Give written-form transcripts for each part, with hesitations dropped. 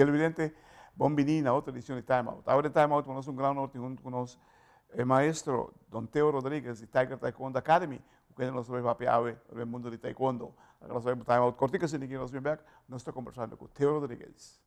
Televidente, bon bini na otro edicion di Time Out. Awe den Time Out nos un gran honor tin hunto cu nos e maestro Don Theo Rodriguez di Tiger Taekwondo Academy, cu kende nos ta bay papia awe riba e mundo di taekwondo. Aca nos ta bay Time Out cortico asina aki nos bin bek, nos ta conversando cu Theo Rodriguez.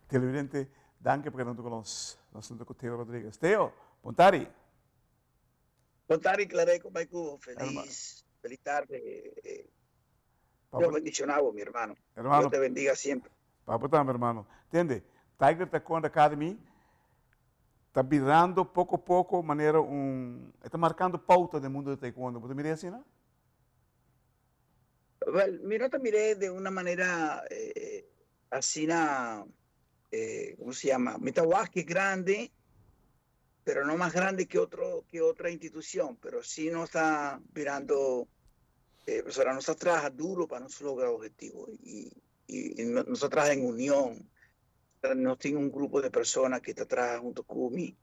Televidente, danki pa keda huntu ku nos. Nos huntu ku Theo Rodriguez. Theo, bon tardi. Bon tardi, Claré, con bai cu? Feliz, feliz tarde. Dios bendiciona bo, mi hermano. Hermano. Dios te bendiga siempre. Papo tambe, hermano. Tende, Tiger Taekwondo Academy ta birando poco poco manera un, e ta marcando pauta den mundo di taekwondo. Bo ta mira e asina? Well, mi no ta mir'é den una manera asina, como se llama? Mi ta wak ke grandi, pero no mas grandi ke otro, ke otra institucion, pero si nos ta birando, pasobra nos ta traha duro pa nos logra objetivo y, y nos ta traha en union. Nos tin un grupo de persona ke ta traha hunto ku mi,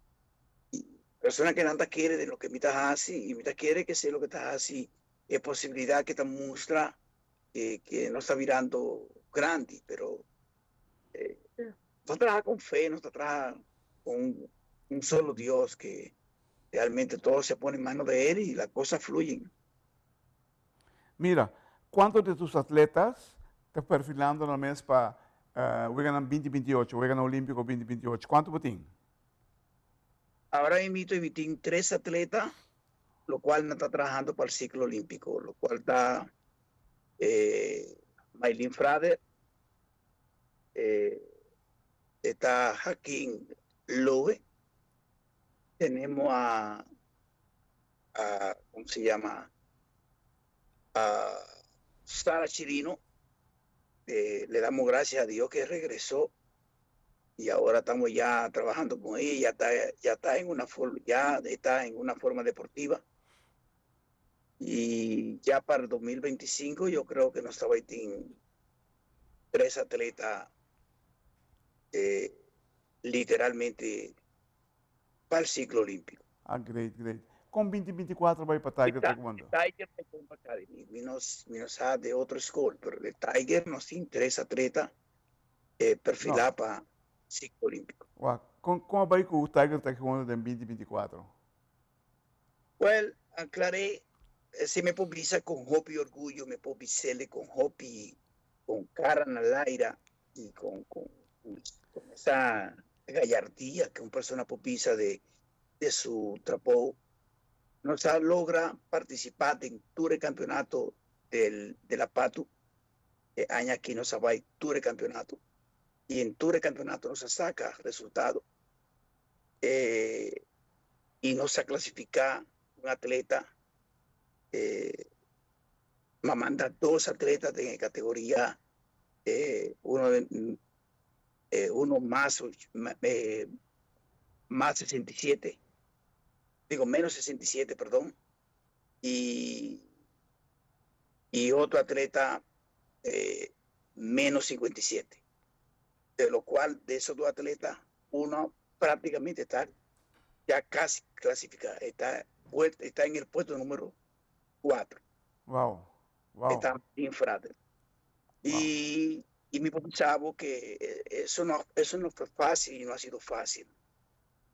y persona ke nan ta kere den loke mi ta hasi y mi ta kere ke se loke ta hasi e posibilidad ke ta mustra ke nos ta birando grandi, pero nos ta traha con fe, nos ta traha con un solo Dios ke realmente todo se pone en mano de El y la cosa fluyen. Mira, cuanto de tus atletas ta perfilando nan mes pa Weganan 2028, Weganan Olimpico 2028? Cuanto bo tin? Ahora mismito mi tin tres atleta, lo cual nan ta trahando pa el ciclo olimpico, lo cual ta Maylin Frader, ta Hakim Lowe, tenemos a, a, ¿cómo se llama? A Sara Chirino, le damos gracias a Dios que regresó y ahora estamos ya trabajando con ella, ya está, ya está en una forma, ya está en una forma deportiva. Y ya para el 2025 yo creo que nos estaba tres atletas literalmente para el ciclo olímpico. Ah, great, great. Con 2024 bay pa Tiger Taekwondo? Tiger Taekwondo Academy. Mi no, mi no sa de otro school, pero de Tiger nos tin tres atleta perfilá No. pa ciclo olímpico. Wak, con, con a bay cu Tiger Taekwondo den 2024? Well, aclaré, si mi por bisa con hopi orgullo, mi por bisele con hopi, con cara na laira y con, con, con esa gallardía que un persona por bisa de, de su trabou. Nos a logra participa den tur e campeonato del, de la PATU. E aña aki nos a bay tur e campeonato y en tur e campeonato nos a saca resultado. Y nos a clasifica un atleta, m'a manda dos atleta den e categoria. Uno de, uno mas, mas 67, digo menos 67, perdón, y otro atleta menos 57. De lo cual, de esos dos atletas, uno prácticamente está ya casi clasificado, está en el puesto número 4. Está en Frater. Y mi pensaba que eso no fue fácil y no ha sido fácil,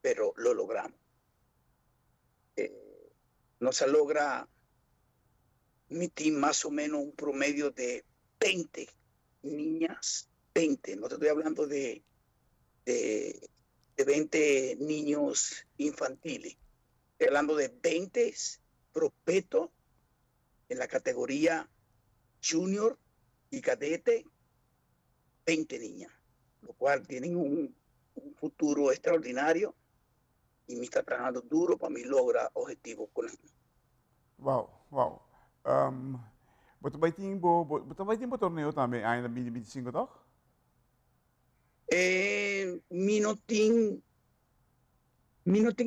pero lo logramos. No se logra mi team más o menos un promedio de 20 niñas, 20, no te estoy hablando de 20 niños infantiles, estoy hablando de 20 prospectos en la categoría junior y cadete, 20 niñas, lo cual tienen un futuro extraordinario y me está trabajando duro para mi logra objetivos con ellos. Wow. Bo tambe tin bo, bo tambe tin torneo tambe ainda 2025, toch? Mi no tin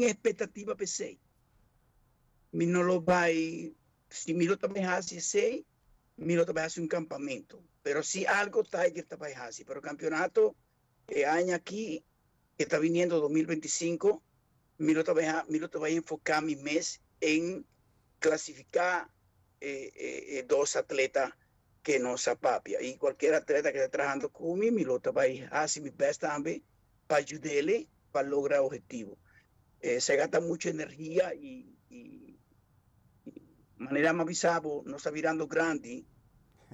expectativa p'esey. Mi no lo bay, si mi lo tambe haci esey, mi lo tambe haci un campamento. Pero si algo Tiger tambe haci, pero campeonato aña aki cu ta biniendo 2025, mi lo tambe enfoca mi mes en clasifica dos atleta cu nos a papia. Y cualkier atleta cu ta trahando cu mi, mi lo tambe haci mi best tambe pa yud'e pa logra obhetivo. Se gasta mucha energia y manera m'a bisa bo, nos ta birando grandi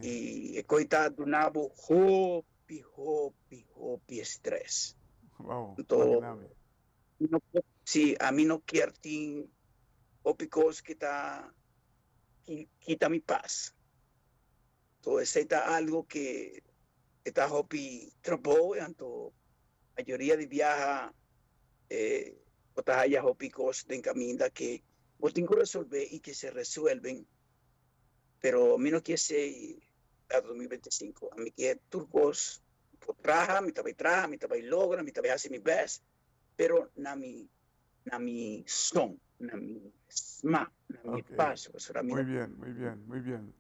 y cos ta dunabo hopi, hopi, hopi stress. Anto, no, si ami no kier tin hopi cos cu ta kita mi paz. Anto, esey ta algo cu ta hopi trabou, anto mayoria di biaha ta haya hopi cos den caminda cu bo tin cu resolve y cu se resuelven. Pero mi no kier ser a 2025. Ami kier tur cos por traha, mi tambe traha, mi tambe logra, mi tambe haci mi best, pero na mi son, na mi smaak, na mi paso. Muy bien, muy bien, muy bien.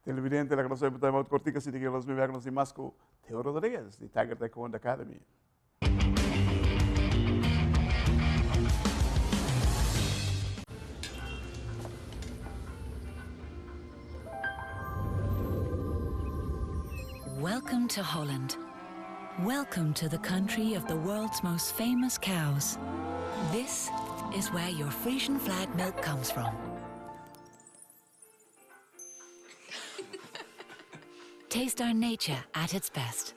Televidente, laga nos time out cortico asina cu nos bay conoce mas cu Theo Rodriguez, di Tiger Taekwondo Academy. Welcome to Holland. Welcome to the country of the world's most famous cows. This is where your Frisian Flag milk comes from. Taste our nature at its best.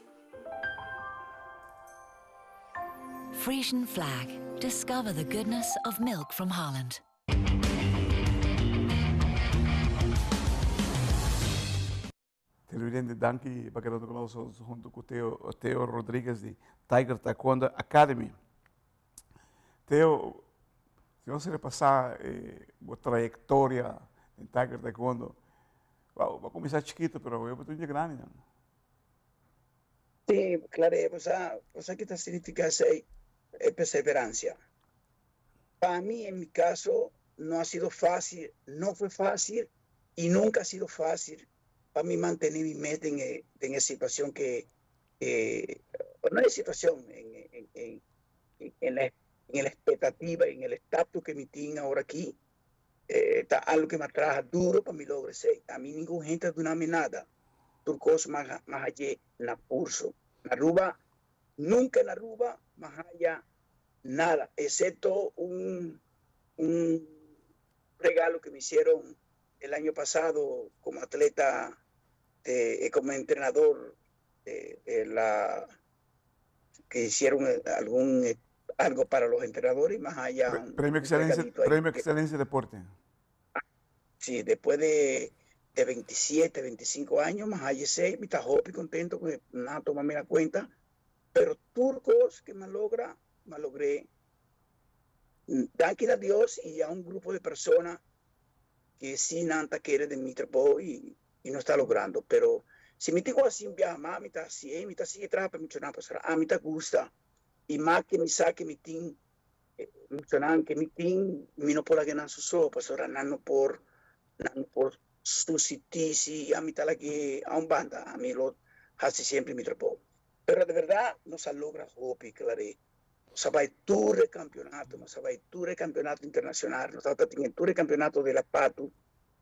Frisian Flag. Discover the goodness of milk from Holland. Televidente, danki pa keda cu nos hunto cu Theo, Theo Rodriguez di Tiger Taekwondo Academy. Theo, si nos repasa e trayectoria di Tiger Taekwondo, wow, a cuminsa chikito, pero awor ta grandi, no? Si, claro, bo sa kico ta significa esey perseverancia. Pa mi, en mi caso, no ha sido fácil, no fue fácil y nunca ha sido fácil pa mi mantene mi meta en e situacion cu, no es situacion, en la expectativa, en el estatus cu mi tin awor aki, ta algo cu mi a traha duro pa mi logra esey. Ami ningun hende a duna mi nada. Tur cos m'a haya na curso. Na Aruba, nunca na Aruba m'a haya nada, excepto un regalo que me hicieron el año pasado como atleta, como entrenador de la que hicieron algún algo para los entrenadores y más allá un, Premio un Excelencia, regalito ahí. Premio Excelencia Deporte. Sí, después de 27, 25 años, más allá sé, me está hopi contento, que nada, tómame la cuenta, pero tur cos cu m'a logra, m'a logr'e. Danki na Dios y a un grupo di persona cu si nan ta kere den mi trabou y no ta logrando, pero Si mi tin ku hasi un biaha mas, mi ta hasié, mi ta sigui traha pa e muchanan pasobra ami ta gusta i mas ke mi sa ke mi tin e muchanan ke mi tin, mi no por laga nan su so pasobra nan no por nan no por susití si ami ta lag'é a un banda, ami lo hasi semper mi trabou. Pero de berdad nos a logra hopi, Claré. Nos a bai tur e campeonato, nos a bai tur e campeonato internacional, nos tabata tin tur e campeonato de la Patu,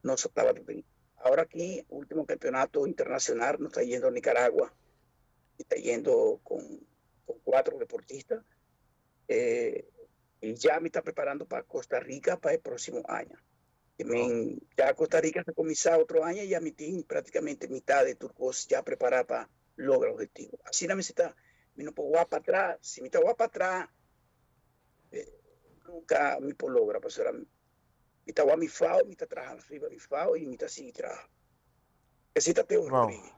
nos tabata tin. Ahora aki, ultimo campeonato internacional, nos ta yendo Nicaragua, y ta yendo con, con cuatro deportistas. Eh, y ya mi ta preparando pa Costa Rica pa e próximo aña. I men, ya Costa Rica ta cuminsa otro aña y ya mi tin prácticamente mitad de tur cos ya prepara pa logra objetivo. Asina mi ta, mi no por wak pa atras. Si mi ta wak pa atras, eh, nunca mi por logra, pasobra mi ta wak mi fao, mi ta traha riba mi fao y mi ta sigui traha. Esei ta Teo Rodriguez.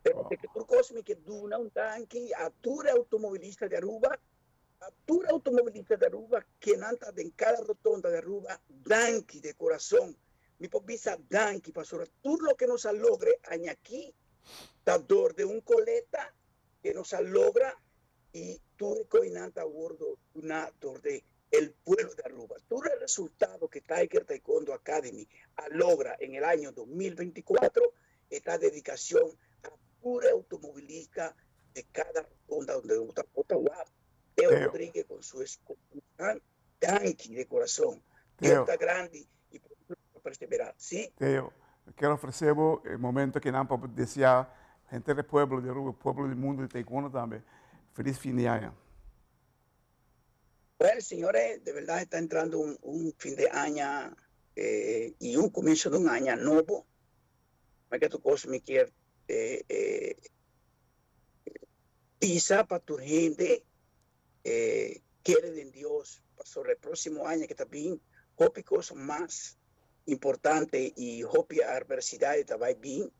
Pero de que tur cos mi ke duna un danki a tur e automovilista di Aruba, a tur automovilista di Aruba ke nan ta den cada rotonda di Aruba, danki de corazon. Mi por bisa danki pasobra tur loke nos a logra e aña aki ta door de un coleta ke nos a logra y tur e coinan ta wordo duna door de el pueblo de Aruba. Tur e resultado ke Tiger Taekwondo Academy a logra en el año 2024 e ta dedicacion a tur e automovilista de cada rotonda donde bo ta bo ta wak Teo Rodriguez con su esposa. Danki de corazon. Dios ta grandi y por eso nos ta persevera. Si. Teo, quiero ofrece bo e momento akinan pa desea henter e pueblo di Aruba, e pueblo di mundo di Taekwondo tambe, feliz fin di aña. Well, señores, de verdad está entrando un, un fin de aña eh, y un comienzo de un aña nuevo. Ma que tu cosa mi kier eh, eh, bisa pa tur hende eh, kere den Dios pasobra e próximo aña que ta bin hopi cosa mas importante y hopi adversidad ta bai bin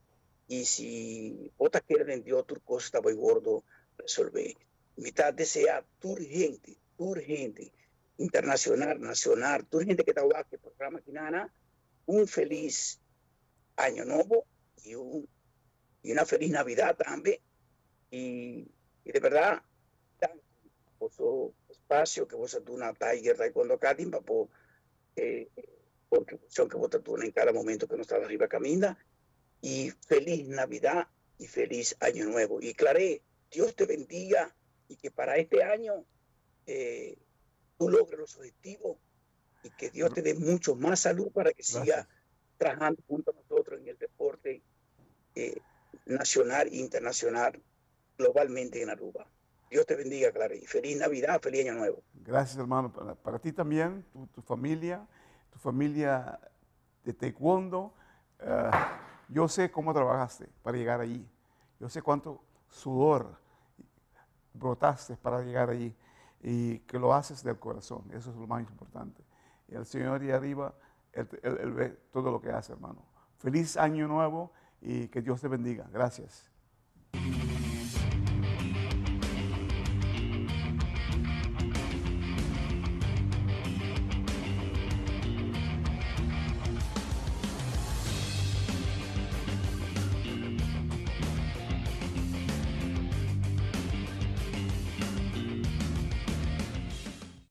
y si bo ta kere den Dios tur cosa ta bai wordo resolve. Mi ta desea tur hende, tur hende internacional, nacional, tur hende que ta wak e programa aki un feliz año nobo y un y una feliz Navidad tambe y, y de verdad danki boso espacio que boso duna Tiger Taekwondo Academy pa por eh, contribución que bo ta duna en cada momento que nos ta riba caminda y feliz Navidad y feliz Año Nuevo. Y Claré, Dios te bendiga y que para este año eh, tú logres los objetivos y que Dios te dé mucho más salud para que siga trabajando junto a nosotros en el deporte eh, nacional e internacional globalmente en Aruba. Dios te bendiga, Clara. Y feliz Navidad, feliz Año Nuevo. Gracias, hermano. Para, para ti también, tu, tu familia, tu familia de taekwondo. Yo sé cómo trabajaste para llegar allí. Yo sé cuánto sudor brotaste para llegar allí y que lo haces del corazón. Eso es lo más importante. Y el Señor ahí arriba, él, él, él ve todo lo que hace, hermano. Feliz año nuevo y que Dios te bendiga. Gracias.